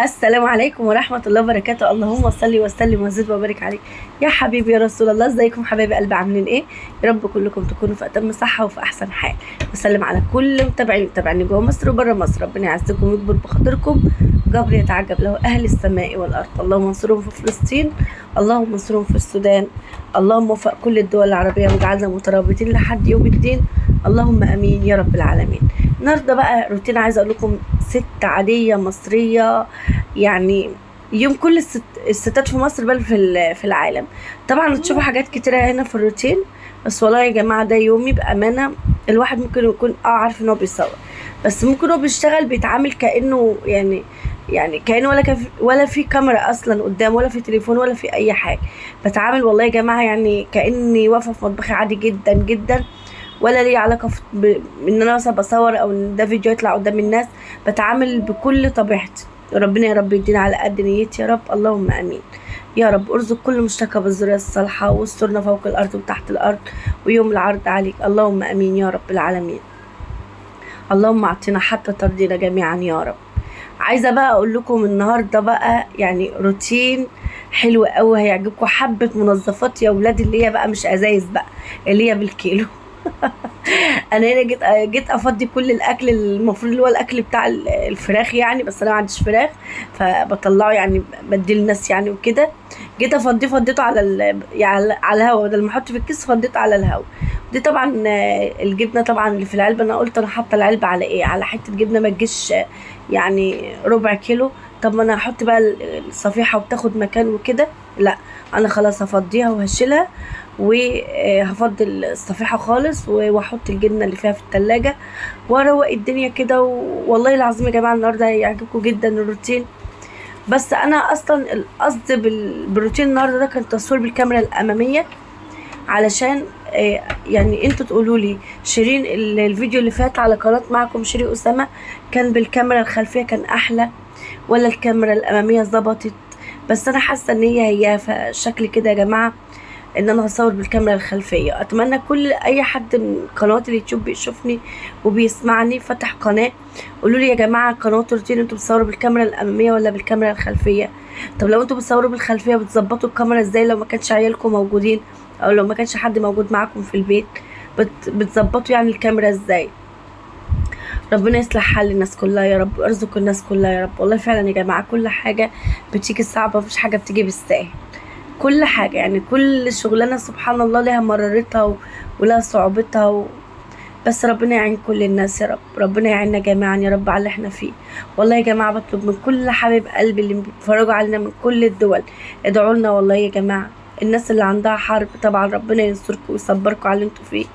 السلام عليكم ورحمة الله وبركاته. اللهم صل وسلم وزد وبارك عليك يا حبيبي يا رسول الله. ازيكم حبايب قلبي، عاملين ايه؟ يا رب كلكم تكونوا في اتم صحة وفي احسن حال. بسلم على كل متابعين جوه مصر وبره مصر. ربنا يعزكم ويكبر بخاطركم، جبر يتعجب له اهل السماء والارض. اللهم انصرهم في فلسطين، اللهم انصرهم في السودان، اللهم وفق كل الدول العربية واجعلنا مترابطين لحد يوم الدين، اللهم امين يا رب العالمين. النهارده بقى روتين عايزه اقول لكم ست عادية مصرية، يعني يوم كل الستات في مصر بل في العالم. طبعا تشوفوا حاجات كتيرة هنا في الروتين، بس والله يا جماعة ده يومي بامانه. الواحد ممكن يكون عارف ان هو بيصور، بس ممكن هو بيشتغل بيتعامل كانه يعني كانه ولا في كاميرا اصلا قدام، ولا في تليفون، ولا في اي حاجة. بتعامل والله يا جماعة يعني كاني واقفة في مطبخي عادي جدا جدا، ولا لي علاقة ان انا مثلا بصور او ان ده فيديو يطلع قدام الناس. بتعامل بكل طبيعتي. ربنا يا رب يدينا على قد نيتي يا رب، اللهم امين يا رب. ارزق كل مشتكى بالذريه الصالحة، واسترنا فوق الارض وتحت الارض ويوم العرض عليك، اللهم امين يا رب العالمين. اللهم اعطينا حتى ترضينا جميعا يا رب. عايزه بقى اقول لكم النهارده بقى يعني روتين حلو قوي هيعجبكم. حبه منظفات يا ولاد، اللي هي بقى مش ازايز بقى، اللي هي بالكيلو. انا هنا جيت افضي كل الاكل المفروض اللي هو الاكل بتاع الفراخ يعني، بس انا ما عنديش فراخ فبطلعه يعني بديه للناس يعني وكده. جيت افضيه، فضيته على يعني على الهواء، بدل ما احطه في الكيس فضيته على الهواء. دي طبعا الجبنة طبعا اللي في العلبة، انا قلت انا حاطه العلبة على ايه؟ على حتة جبنه ما تجيش يعني ربع كيلو. طب ما انا هحط بقى الصفيحه وبتاخد مكان وكده، لا انا خلاص هفضيها وهشيلها وهفضي الصفيحه خالص واحط الجبنة اللي فيها في التلاجة واروق الدنيا كده. والله العظيم يا جماعة النهارده هيعجبكم جدا الروتين. بس انا اصلا القصد بالروتين النهارده ده كان تصوير بالكاميرا الامامية، علشان يعني انتوا تقولوا لي شيرين الفيديو اللي فات على قناة معكم شيرين اسامة كان بالكاميرا الخلفية كان احلى ولا الكاميرا الامامية ظبطت؟ بس انا حاسه ان هي فشكل كده يا جماعة ان انا هصور بالكاميرا الخلفية. اتمنى كل اي حد من قنوات اليوتيوب بيشوفني وبيسمعني فتح قناة، قولوا لي يا جماعة قناة روتين انتوا بتصوروا بالكاميرا الامامية ولا بالكاميرا الخلفية؟ طب لو انتوا بتصوروا بالخلفيه بتظبطوا الكاميرا ازاي لو ما كانش عيالكم موجودين او لو ما كانش حد موجود معاكم في البيت؟ بتظبطوا يعني الكاميرا ازاي؟ ربنا يصلح حال الناس كلها يا رب، ويرزق الناس كلها يا رب. والله فعلا يا جماعة كل حاجة بتيجي صعبة، مفيش حاجة بتيجي بالساهل. كل حاجة يعني كل شغلانة سبحان الله لها مرارتها ولها صعوبتها بس ربنا يعين كل الناس يا رب، ربنا يعيننا جميعا يا رب على اللي احنا فيه. والله يا جماعة بطلب من كل حبيب قلبي اللي بيتفرجوا علينا من كل الدول، ادعوا لنا والله يا جماعة. الناس اللي عندها حرب طبعا ربنا ينصركم ويصبركم على اللي انتوا فيه.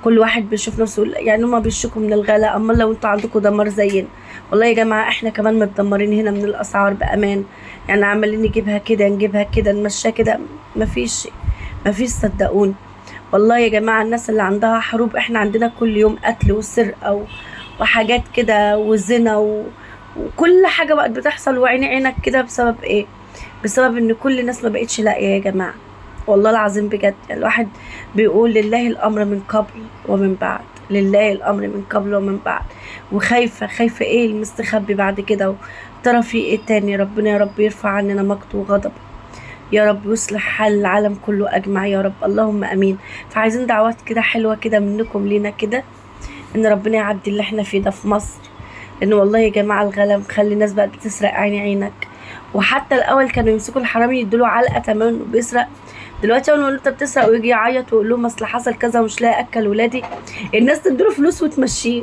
كل واحد بيشوف نفسه يعني هما بيشكوا من الغلاء، اما لو انتوا عندكم دمار زينا. والله يا جماعة احنا كمان متدمرين هنا من الاسعار بامان، يعني عمالين نجيبها كده نجيبها كده نمشيها كده، مفيش صدقوني. والله يا جماعة الناس اللي عندها حروب، احنا عندنا كل يوم قتل وسرقة وحاجات كده وزنا وكل حاجة بقت بتحصل وعيني عينك كده. بسبب ايه؟ بسبب ان كل الناس ما بقتش لاقيه يا جماعة. والله العظيم بجد يعني الواحد بيقول لله الامر من قبل ومن بعد، لله الامر من قبل ومن بعد. وخايفة خايفة ايه المستخبي بعد كده، ترى في ايه تاني؟ ربنا يا رب يرفع عننا مقته وغضبه يا رب، يصلح حال العالم كله اجمع يا رب، اللهم امين. فعايزين دعوات كده حلوة كده منكم لينا كده، ان ربنا يعدي اللي احنا فيه ده في مصر. لان والله يا جماعة الغلا مخلي الناس بقت بتسرق عيني عينك. وحتى الاول كانوا يمسكوا الحرامي يدوا علقه تمام وبيسرق، دلوقتي اول ما انت بتسرق ويجي يعيط ويقول لهم اصل حصل كذا ومش لاقي اكل ولادي، الناس تديله فلوس وتمشيه.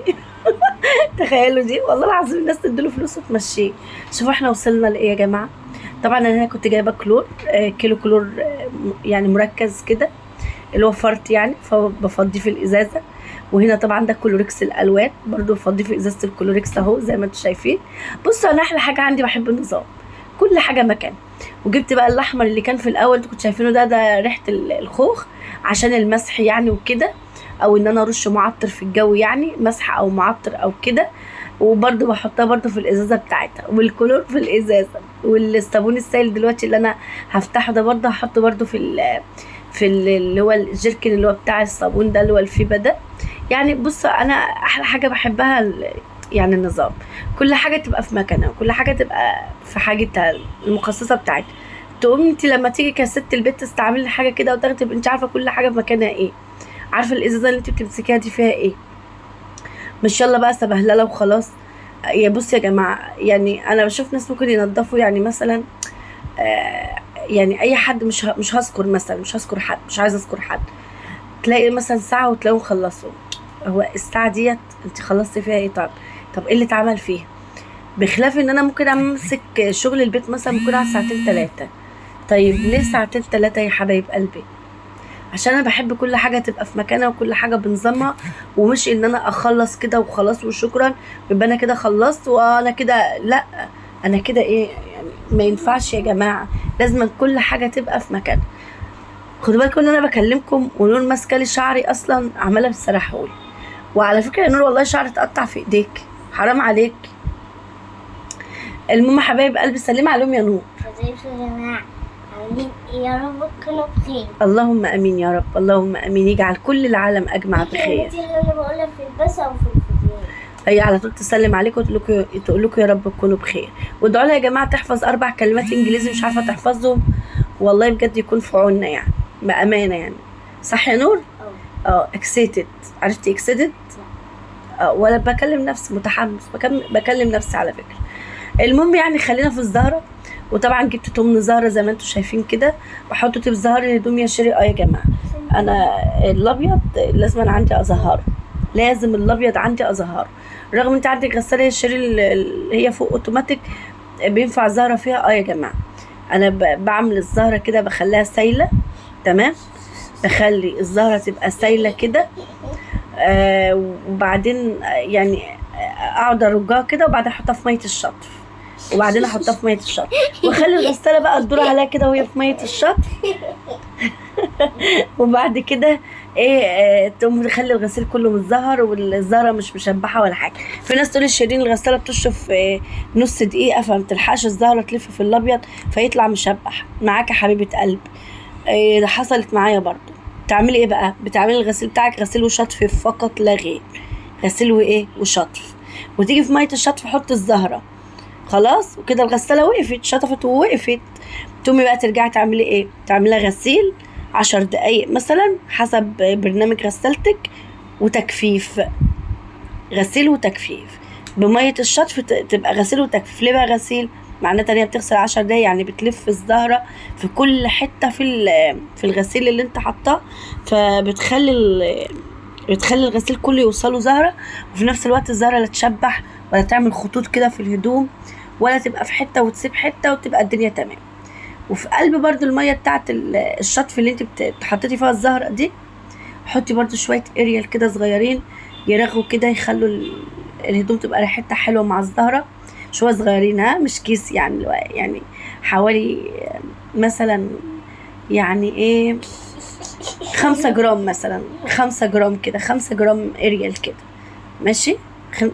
تخيلوا دي، والله العظيم الناس تديله فلوس وتمشيه. شوفوا احنا وصلنا لايه يا جماعة. طبعا انا هنا كنت جايبه كلور، كيلو كلور يعني مركز كده اللي هو فرط يعني، فبفضيه في الازازه. وهنا طبعا ده كلوريكس الالوان برضو بفضيه في ازازة الكلوريكس اهو زي ما انتم شايفين. بصوا انا احلى حاجة عندي بحب النظام، كل حاجة مكان. وجبت بقى الاحمر اللي كان في الاول انتوا كنتوا شايفينه ده ريحه الخوخ عشان المسح يعني وكده، او ان انا ارش معطر في الجو يعني مسح او معطر او كده. وبرده بحطها برده في الازازه بتاعتها، والكلور في الازازه، والصابون السائل دلوقتي اللي انا هفتحه ده برده هحطه برده في اللي هو الجيركن اللي هو بتاع الصابون ده اللي هو الفيبا ده. يعني بصوا انا احلى حاجة بحبها يعني النظام، كل حاجة تبقى في مكانها، وكل حاجة تبقى في حاجتها المخصصة بتاعتها. تقوم انت لما تيجي كست البيت تستعملي حاجة كده وتاخدي، تبقي انت عارفه كل حاجة في مكانها ايه، عارفه الازازه اللي انت بتمسكيها دي فيها ايه، مش يلا بقى سبهلله وخلاص. يا بص يا جماعة، يعني انا بشوف ناس ممكن ينظفوا يعني مثلا يعني اي حد، مش هذكر مثلا، مش هذكر حد، مش عايزه اذكر حد، تلاقي مثلا ساعة وتلاقيهم خلصوا. هو الساعة ديت انت خلصتي فيها ايه؟ طب ايه اللي اتعمل فيها؟ بخلاف ان انا ممكن امسك شغل البيت مثلا ممكن اقعد ساعتين 3. طيب ليه ساعتين 3 يا حبايب قلبي؟ عشان انا بحب كل حاجة تبقى في مكانها وكل حاجة بنظامها، ومش ان انا اخلص كده وخلاص وشكرا يبقى انا كده خلصت وانا كده، لا انا كده ايه يعني، ما ينفعش يا جماعة، لازم كل حاجة تبقى في مكانها. خدوا بالكم ان انا بكلمكم ونور ماسكه لي شعري اصلا عماله بتسرحهولي. وعلى فكرة يا نور والله شعري اتقطع في ايديك، حرام عليك. المهم حبايب قلبي سلمي عليهم يا نور. ازيكم يا جماعة، عاملين ايه؟ يا رب تكونوا بخير. اللهم امين يا رب، اللهم امين، يجعل كل العالم اجمع بخير. دي اللي انا بقولها في البث او في الفيديو، هي على طول تسلم عليكم وتقول لكم، تقول لكم يا رب تكونوا بخير. وادعوا لها يا جماعة تحفظ 4 كلمات انجليزي مش عارفه تحفظهم، والله بجد يكون في عوننا يعني، بامانه يعني. صح يا نور؟ Excited، عرفتي excited؟ ولا بكلم نفسي متحمس، بكلم نفسي على فكرة. المهم يعني خلينا في الزهرة. وطبعا جبت تمن زهره زي ما انتم شايفين كده، بحط طيب زهر الهدوم يا شيري. يا جماعة انا الابيض لازم انا عندي ازهره، لازم الابيض عندي ازهره، رغم انت عندك غسالة يا شيري اللي هي فوق اوتوماتيك بينفع زهره فيها. يا جماعة انا بعمل الزهرة كده بخليها سايله، تمام، بخلي الزهرة تبقى سايله كده، وبعدين يعني اقعد ارجها كده، وبعدين احطها في مية الشطف، وبعدين احطها في مية الشطف، واخلي الغسالة بقى تدور عليها كده وهي في مية الشطف. وبعد كده ايه، تقوم تخلي الغسيل كله متزهر والزهرة مش مشبحه ولا حاجة. في ناس تقول شيرين الغسالة بتشطف نص دقيقة فما تلحقش الزهرة تلف في الابيض فيطلع مشبح. معاك يا حبيبه قلب، ده حصلت معايا برضو. تعملي ايه بقى؟ بتعملي الغسيل بتاعك غسيل وشطف فقط لا غير، غسيل وايه وشطف، وتيجي في مية الشطف حط الزهرة خلاص، وكده الغسالة وقفت، شطفت ووقفت. تقومي بقى ترجعي تعملي ايه؟ تعمليها غسيل 10 دقايق مثلا حسب برنامج غسالتك، وتجفيف، غسيل وتجفيف بميه الشطف، تبقى غسيل وتجفيف. ليه بقى غسيل؟ معناتها ان هي بتغسل 10 دقايق، يعني بتلف الزهرة في كل حتة في الغسيل اللي انت حطاه، فبتخلي بتخلي الغسيل كله يوصله زهره، وفي نفس الوقت الزهرة لا تشبح ولا تعمل خطوط كده في الهدوم، ولا تبقى في حتة وتسيب حتة، وتبقى الدنيا تمام. وفي قلب برضو المية بتاعت الشطف اللي انت حطيتي فيها الزهرة دي، حطي برضو شوية اريال كده صغيرين يرغوا كده، يخلوا الهدوم تبقى ريحتها حلوة مع الزهرة، شوية صغيرين، ها مش كيس يعني، يعني حوالي مثلا يعني ايه 5 جرام مثلا، 5 جرام كده، 5 جرام اريال كده، ماشي،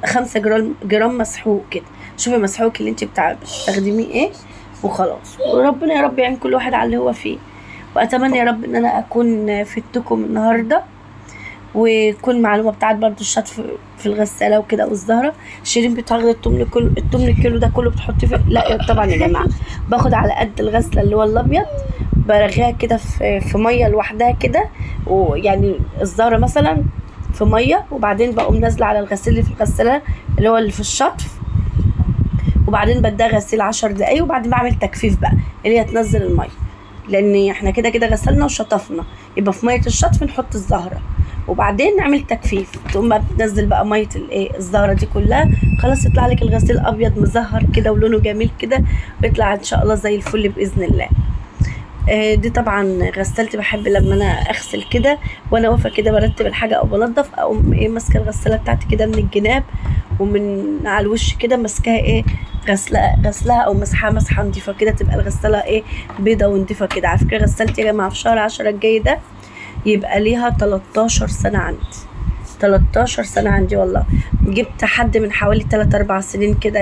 5 جرام مسحوق كده. شوفي مسحوق اللي انت بتستخدميه ايه وخلاص. وربنا يا رب يعين كل واحد على اللي هو فيه. واتمنى يا رب ان انا اكون فدتكم النهارده، وتكون معلومة بتاعت برضو الشطف في الغسالة وكده والزهرة. شيرين بتاخد التمن كله، التمن الكيلو ده كله بتحطيه في، لا طبعا يا جماعة باخد على قد الغسله اللي هو الابيض، برغيها كده في مية لوحدها كده، ويعني الزهرة مثلا في مية، وبعدين بقوم نازله على الغسيل اللي في الغسالة اللي هو اللي في الشطف، وبعدين بديها غسيل 10 دقايق، وبعدين بعمل تجفيف بقى اللي هي تنزل المية، لان احنا كده كده غسلنا وشطفنا، يبقى في مية الشطف نحط الزهرة وبعدين نعمل تجفيف، تقوم بقى بتنزل بقى مية الايه الزهرة دي كلها، خلاص يطلع لك الغسيل ابيض مزهر كده ولونه جميل كده، ويطلع ان شاء الله زي الفل باذن الله. دي طبعا غسالتي، بحب لما انا اغسل كده وانا واقفة كده برتب الحاجة او بنضف، اقوم ايه ماسكه الغسالة بتاعتي كده من الجناب ومن على الوش كده، ماسكاها ايه غسلها او مسحها مسحه نضيفه كده، تبقى الغسالة ايه بيضة ونضيفه كده. على فكرة غسالتي يا جماعة في شهر 10 الجاي ده يبقى ليها 13 سنة عندي، 13 سنة عندي والله. جبت حد من حوالي 3-4 سنين كده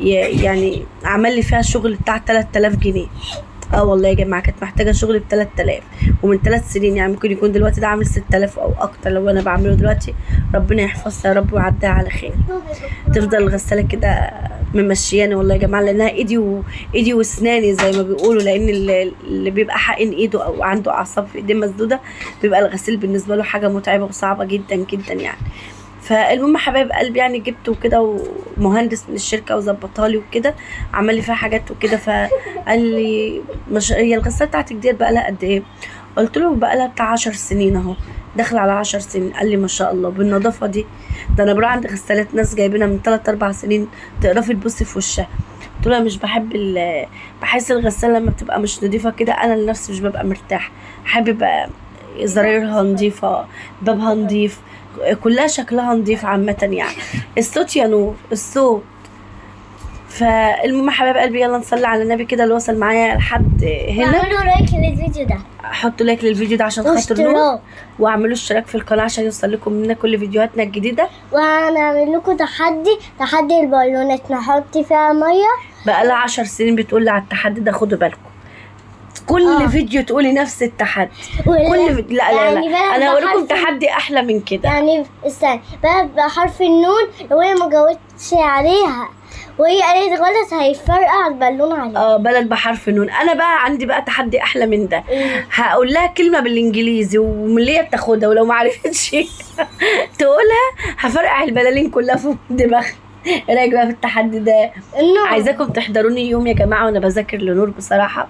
يعني عمل لي فيها شغل بتاع 3000 جنيه، اه والله يا جماعة كانت محتاجه شغل ب 3000، ومن 3 سنين، يعني ممكن يكون دلوقتي ده عامل 6000 او اكتر لو انا بعمله دلوقتي. ربنا يحفظها يا رب ويعديها على خير. تفضل الغسالة كده ممشياني والله يا جماعة، لانها ايدي وايدي واسناني زي ما بيقولوا، لان اللي بيبقى حقن ايده او عنده اعصاب في ايديه مسدودة بيبقى الغسيل بالنسبة له حاجة متعبة وصعبة جدا جدا يعني. فالمهم حبايب قلبي يعني جبته كده، ومهندس من الشركة وظبطها لي وكده، عمل لي فيها حاجات وكده. فقال لي مش هي الغسالة بتاعتك ديت بقى لها قد ايه؟ قلت له بقى لها بتاع 10 سنين اهو، داخله على 10 سنين. قال لي ما شاء الله بالنظافة دي، ده انا بروح عند غسالات ناس جايبينها من 3 4 سنين تقرفي تبصي في وشها. قلت له مش بحب بحس الغسالة لما بتبقى مش نظيفة كده انا لنفسي مش ببقى مرتاحة، حابب زرايرها نظيفة، بابها نظيف، كلها شكلها نظيف عامة يعني. الصوت يا نور الصوت. فالمهم حبايب قلبي يلا نصلي على النبي كده، اللي وصل معايا لحد هنا واعملوا like للفيديو ده، حطوا like للفيديو ده عشان خاطر نور، واشتراك، واعملوا اشتراك في القناة عشان يوصل لكم منا كل فيديوهاتنا الجديدة. وهنعمل لكم تحدي البالونات نحط فيها مية. بقى لها 10 سنين بتقول لي على التحدي ده، خدوا بالكم كل فيديو تقولي نفس التحدي. كل فيديو. لا لا يعني لا انا هوريكم تحدي احلى من كده. يعني استنى بقى بحرف النون، لو هي ما جاوبتش عليها وهي قالت غلط هيفرقع البالون عليها. بلد بحرف النون. انا بقى عندي بقى تحدي احلى من ده. هقول لها كلمة بالانجليزي ومن اللي هي بتاخدها، ولو ما عرفتش تقولها هفرقع البلالين كلها فوق دماغها. ايه رايك بقى في التحدي ده؟ عايزاكم تحضروني يوم يا جماعة وانا بذاكر لنور بصراحة.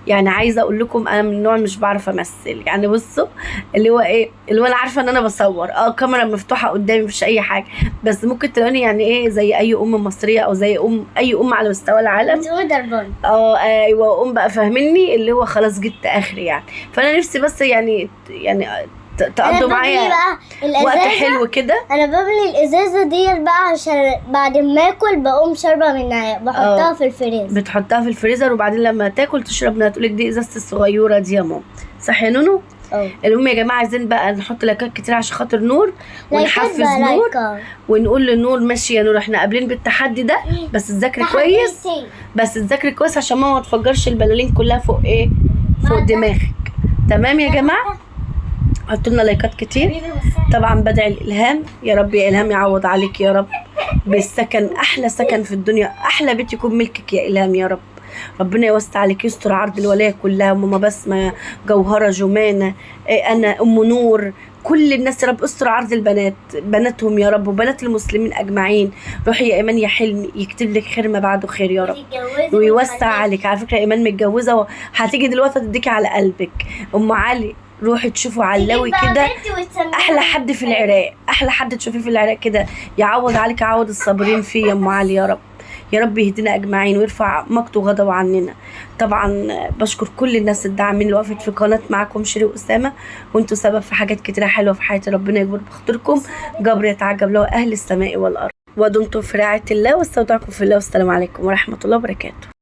يعني عايزه اقول لكم انا من النوع مش بعرف امثل، يعني بصوا اللي هو ايه، اللي هو انا عارفه ان انا بصور، كاميرا مفتوحة قدامي مفيش اي حاجة، بس ممكن تلاقوني يعني ايه زي اي ام مصرية او زي اي ام على مستوى العالم. ايوه ام بقى فاهميني، اللي هو خلاص جبت اخري يعني. فانا نفسي بس يعني تقضوا معايا وقت حلو كده. انا بملي الازازه دي بقى عشان بعد ما اكل بقوم شاربه منها، بحطها في الفريزر. بتحطها في الفريزر وبعدين لما تاكل تشرب منها، تقولك دي ازازة الصغيرة دي يا ماما، صح يا نونو؟ المهم يا جماعة عايزين بقى نحط لايكات كتير عشان خاطر نور، ونحفز نور ونقول لنور ماشي يا نور احنا قابلين بالتحدي ده، بس تذاكري كويس، بس تذاكري كويس عشان ماما ما تفجرش البلالين كلها فوق ايه، فوق دماغك. تمام يا جماعة؟ حطوا لنا لايكات كتير. طبعا بدعي الالهام يا رب، يا الهام يعوض عليك يا رب بالسكن، احلى سكن في الدنيا، احلى بيت يكون ملكك يا الهام يا رب. ربنا يوسع عليك، يستر عرض الولاية كلها، ماما بسمه، جوهره، جمانه، انا ام نور، كل الناس يا رب استر عرض البنات، بناتهم يا رب وبنات المسلمين اجمعين. روحي يا ايمان يا حلمي، يكتب لك خير ما بعده خير يا رب ويوسع عليك. على فكرة ايمان متجوزة وهتيجي دلوقتي تديكي على قلبك. ام علي روحي تشوفوا علاوي كده، احلى حد في العراق، احلى حد تشوفيه في العراق كده، يعوض عليك يعوض الصابرين فيه يا ام علي يا رب. يا رب يهدينا اجمعين ويرفع مقته وغضبه عننا. طبعا بشكر كل الناس الداعمين اللي وقفت في قناة معاكم شيري واسامة، وانتوا سبب في حاجات كتيرة حلوة في حياتي، ربنا يجبر بخاطركم، جبر يتعجب له اهل السماء والارض. ودمتم في رعاية الله، واستودعكم في الله، والسلام عليكم ورحمة الله وبركاته.